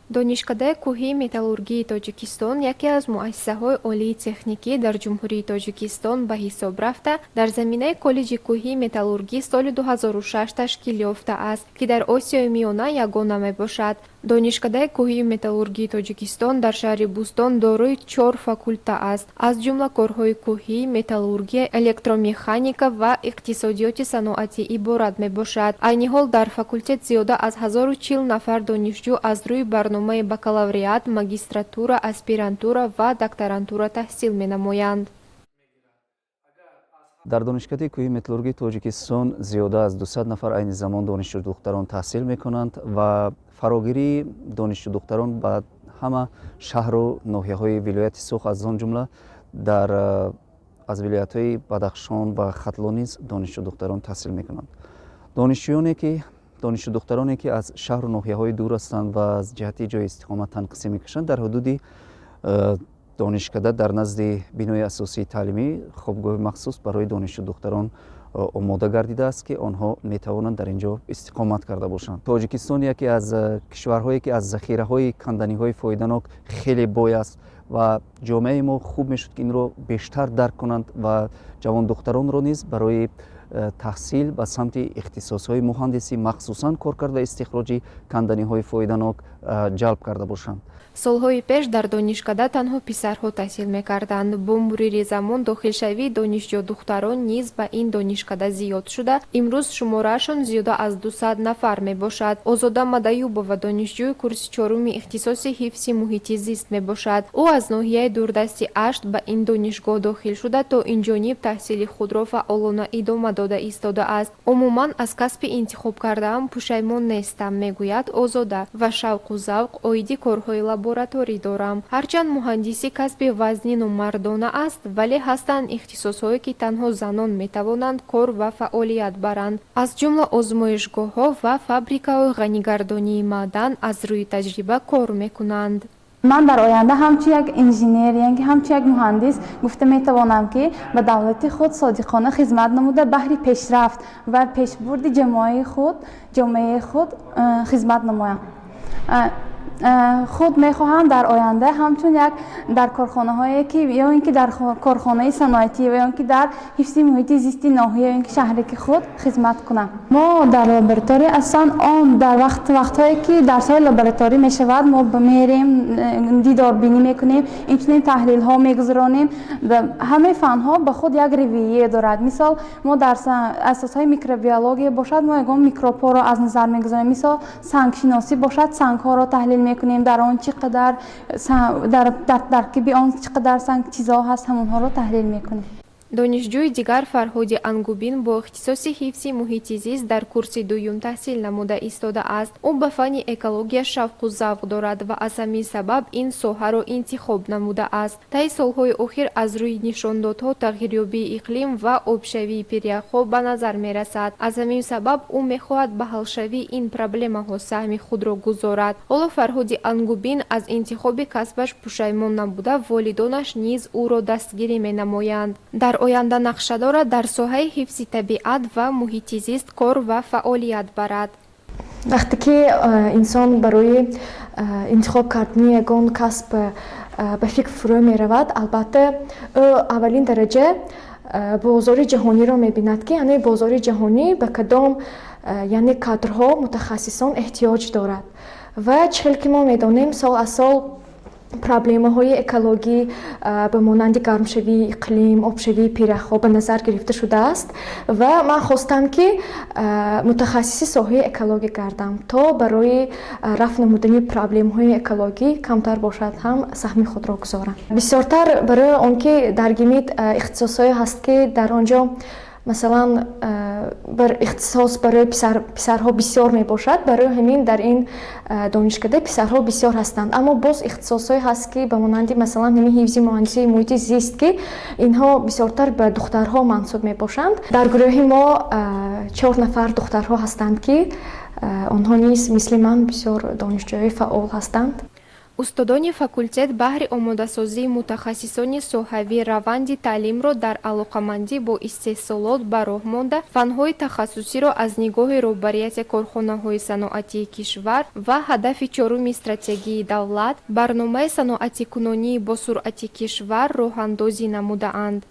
Донишкадаи кӯҳии металлургии Тоҷикистон яке аз муассисаҳои олии техникӣ дар Ҷумҳурии Тоҷикистон ба ҳисоб рафта, дар заминаи Коллеҷи кӯҳии металлургӣ соли 2006 ташкил ёфтааст, ки дар Осиёи Миёна ягона мебошад. Донишкадаи кӯҳии металлургии Тоҷикистон дар шаҳри Бӯстон дорои чор факулта аст, аз ҷумла корҳои кӯҳӣ, металлургия, электромеханика ва иқтисодиёти саноатӣ иборат мебошад. Айни ҳол дар факултет зиёда аз 1040 нафар донишҷӯ аз рӯи барномаи бакалавриат, магистратура, аспирантура ва докторантура таҳсил менамоянд. Дар Донишкадаи кӯҳии металлургии Тоҷикистон зиёда аз 200 нафар айни замон донишҷӯ духтарон таҳсил мекунанд ва фарогирии донишҷӯ духтарон ба ҳама шаҳру ноҳияҳои вилояти Суғд, аз он ҷумла дар аз вилоятҳои Бадахшон ва Хатлон низ донишҷӯ духтарон таҳсил мекунанд. Донишҷӯёне ки, донишҷӯ духтароне ки аз шаҳру ноҳияҳои дур ҳастанд ва аз ҷиҳати ҷои истиқомат танқисӣ мекашанд, дар ҳудуди донишкада, дар назди бинои асосии таълимӣ хобгоҳи махсус барои донишҷӯ духтарон омода гардидааст, ки онҳо метавонанд дар ин ҷо истиқомат карда бошанд. Тоҷикистон яке аз кишварҳое ки аз захираҳои канданиҳои фоиданок хеле бой аст ва ҷомеаи мо хуб мешуд, ки инро бештар дарк кунанд ва ҷавондухтаронро низ барои таҳсил ба самти ихтисосҳои муҳандисӣ, махсусан коркард ва истихроҷи канданиҳои фоиданок, ҷалб карда бошанд. Солҳои пеш дар донишкада танҳо писарҳо таҳсил мекарданд. Бо мурури замон дохилшавии донишҷӯ духтарон низ ба ин донишкада зиёд шуда, имрӯз шумораашон зиёда аз 200 нафар мебошад. Озода Мадаюбова донишҷӯи курси чоруми ихтисоси ҳифзи муҳити зист мебошад. Ӯ аз ноҳияи дурдасти Ашт ба ин донишгоҳ дохил шуда, то инҷониб таҳсили худро фаъолона идома дода истодааст. «Умуман, аз касби интихобкардаам пушаймон нестам», мегӯяд Озода, «ва шавқу завқ оиди корҳои лабораторӣ дорам. Ҳарчанд муҳандисӣ касби вазнину мардона аст, вале ҳастанд ихтисосҳое, ки танҳо занон метавонанд кор ва фаъолият баранд. Аз ҷумла озмоишгоҳҳо ва фабрикаҳои ғанигардонии маъдан аз рӯи таҷриба кор мекунанд.» Ман дар оянда ҳамчун як инженер, яъне ҳамчун як муҳандис гуфта метавонам, ки ба давлати худ содиқона хизмат намуда, баҳри пешрафт ва пешбурди ҷомеаи худ хизмат намоям. Худ мехоҳам дар оянда ҳамчун як дар корхонаҳое ки ё ин ки дар корхонаи саноатӣ ва ё ин ки дар ҳифзи муҳити зисти ноҳия ё ин ки шаҳраки худ хизмат кунам. Мо дар лаборатория асосан он дар вақтҳое ки дарсҳои лабораторӣ мешавад, мо мерем, дидорбинӣ мекунем, инчунин таҳлилҳо мегузаронем. Ҳамаи фанҳо ба худ як равия дорад. Мисол, мо дар асосҳои микробиология бошад, мо ягон микробҳоро аз назар мегузаронем. Мисол, сангшиносӣ бошад, сангҳоро таҳлил мекунем, дар он чӣ қадар, дар таркиби он чӣ қадар санг чизҳо ҳаст, ҳамонҳоро таҳлил мекунем. Донишҷӯи дигар, Фарҳоди Ангубин, бо ихтисоси ҳифзи муҳити зист дар курси дуюм таҳсил намуда истодааст. Ӯ ба фанни экология шавқу завқ дорад ва аз ҳамин сабаб ин соҳаро интихоб намудааст. Таи солҳои охир аз рӯи нишондодҳо тағйирёбии иқлим ва обшавии пиряхҳо ба назар мерасад. Аз ҳамин сабаб ӯ мехоҳад ба ҳалшавии ин проблемаҳо саҳми худро гузорад. Ҳоло Фарҳоди Ангубин аз интихоби касбаш пушаймон набуда, волидонаш низ ӯро дастгирӣ менамоянд. Дар оянда нақша дорад дар соҳаи ҳифзи табиат ва муҳити зист кор ва фаъолият барад. Вақте ки инсон барои интихоб кардани ягон касб ба фикр фурӯ меравад, албатта, ӯ аввалин дараҷа бозори ҷаҳониро мебинад, ки яъне бозори ҷаҳонӣ ба кадом, яъне кадрҳо, мутахассисон эҳтиёҷ дорад. Ва чӣ хел ки мо медонем, сол аз сол проблемаҳои экологӣ ба монанди гармшавии иқлим, обшавии пиряхҳо ба назар гирифта шудааст ва ман хостам, ки мутахассиси соҳаи экологӣ гардам, то барои рафъ намудани проблемаҳои экологӣ камтар бошад ҳам саҳми худро гузорам. Бисёртар барои он ки дар ГИМИТ ихтисосҳое ҳаст, ки дар он ҷо, масалан, бар ихтисос барои писарҳо бисёр мебошад. Барои ҳамин дар ин донишкада писарҳо бисёр ҳастанд. Аммо боз ихтисосҳое ҳаст, ки ба монанди, масалан, ҳамин ҳифзи муҳандисии муҳити зист, ки инҳо бисёртар ба духтарҳо мансуб мебошанд. Дар гурӯҳи мо чор нафар духтарҳо ҳастанд, ки онҳо низ мисли ман бисёр донишҷӯи фаъол ҳастанд. Устодони факултет баҳри омодасозии мутахассисони соҳавӣ раванди таълимро дар алоқамандӣ бо истеҳсолот ба роҳ монда, фанҳои тахассусиро аз нигоҳи роҳбарияти корхонаҳои саноатии кишвар ва ҳадафи чоруми стратегии давлат, барномаи саноатикунонии босуръати кишвар роҳандозӣ намудаанд.